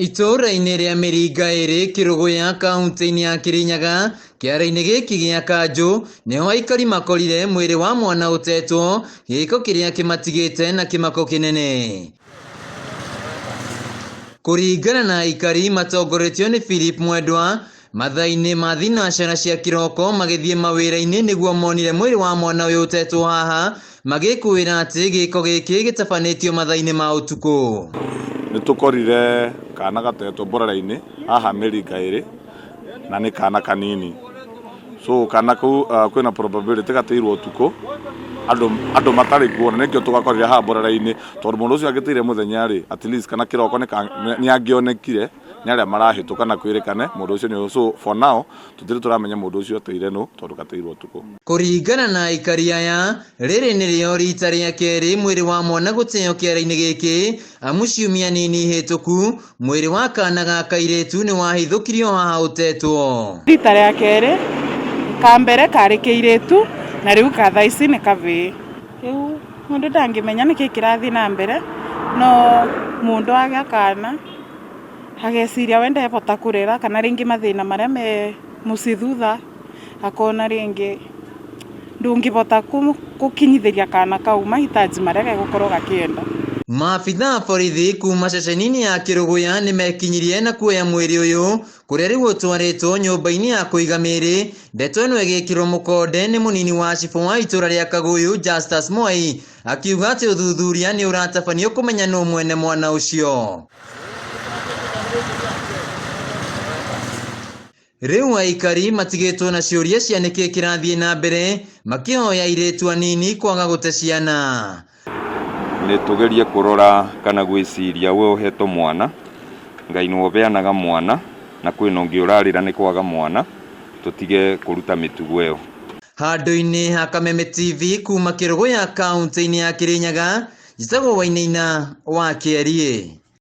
Itũũra-inĩ rĩa Mĩringa ĩrĩ Kĩrũgũya kaunti-inĩ ya Kĩrĩnyaga, kĩara-inĩ gĩkĩ gĩa Kanjũ, nĩho aikari makorire mwĩrĩ wa mwana ũtetwo, gĩko kĩrĩa kĩmatigĩte na kĩmako kĩnene. Kũringana na aikari matongoretio nĩ Philip Mwendwa, mathaa-inĩ ma thinacara cia kĩroko magĩthiĩ mawĩra-inĩ nĩguo monire mwĩrĩ wa mwana ũyũ ũtetwo haha, magĩkũĩra atĩ gĩko gĩkĩ gĩtabanĩtio mathaa-inĩ ma ũtukũ. Nĩ tũkorire kana gatetwo mborera-inĩ haha mĩringa ĩrĩ na nĩ kana kanini. So kana kau kwĩna probability gateirwo ũtukũ andũ andũ matarĩ kuo na nĩkĩo tũgakorire haha mborera-inĩ tondũ mũndũ ũcio angĩteire mũthenya rĩ at least kana kĩroko nĩ angĩonekire nĩ arĩa marahĩtũka na kwĩrĩkane mũndũ ũcio nĩ so for now tũtirĩ tũramenya mũndũ ũcio ateire nũ tondũ gateirwo ũtukũ. Kũringana na aikari aya, rĩrĩ nĩrĩo rita rĩa kerĩ mwĩrĩ wa mwana gũteo kĩara-inĩ gĩkĩ, amu ciumia nini hĩtũku, mwĩrĩ wa kana ga kairĩtu nĩ wahithũkirio haha ũtetwo. Rita rĩa kerĩ, ka mbere karĩ kĩirĩtu na rĩu ka thaa ici nĩ kavĩĩ. Rĩu mũndũ ndangĩmenya nĩkĩ kĩrathiĩ na mbere, no mũndũ agĩa kana ageciria we ndebota kũrera kana rĩngĩ mathĩna marĩa me mũciĩ thutha akona rĩngĩ ndũngĩbota gũkinyithĩria kana kau mahitaji marĩa gegũkorwo gakĩenda. Maabithaa a borithi kuma ceceni-inĩ ya Kĩrũgũya nĩmekinyirie na kuoya mwĩrĩ ũyũ kũrĩa rĩu ũtwarĩtwo nyũmba-inĩ ya kũiga mĩĩrĩ. Ndeto ĩno ĩgĩkĩrwo mũkonde nĩ mũnini wa cibũ wa itũra rĩa Kagũyũ Justus Mwai akiuga atĩ ũthuthuria nĩ ũratabanio kũmenya nũ mwene mwana ũcio. Rĩu aikari matigĩtwo na ciũria cia nĩkĩ kĩrathiĩ na mbere makĩhoya airĩtu anini kwaga gũte ciana. Nĩ tũgerie kũrora kana gwĩciria we ũhetwo mwana, Ngai nĩwe ũbeanaga mwana na kwĩna ũngĩ ũrarĩra nĩ kwaga mwana, tũtige kũruta mĩtugo ĩyo. Handũ-inĩ ha Kameme TV kuma Kĩrũgũya kaunti-inĩ ya Kĩrĩnyaga, njĩtagwo Wainaina wa Kĩeriĩ.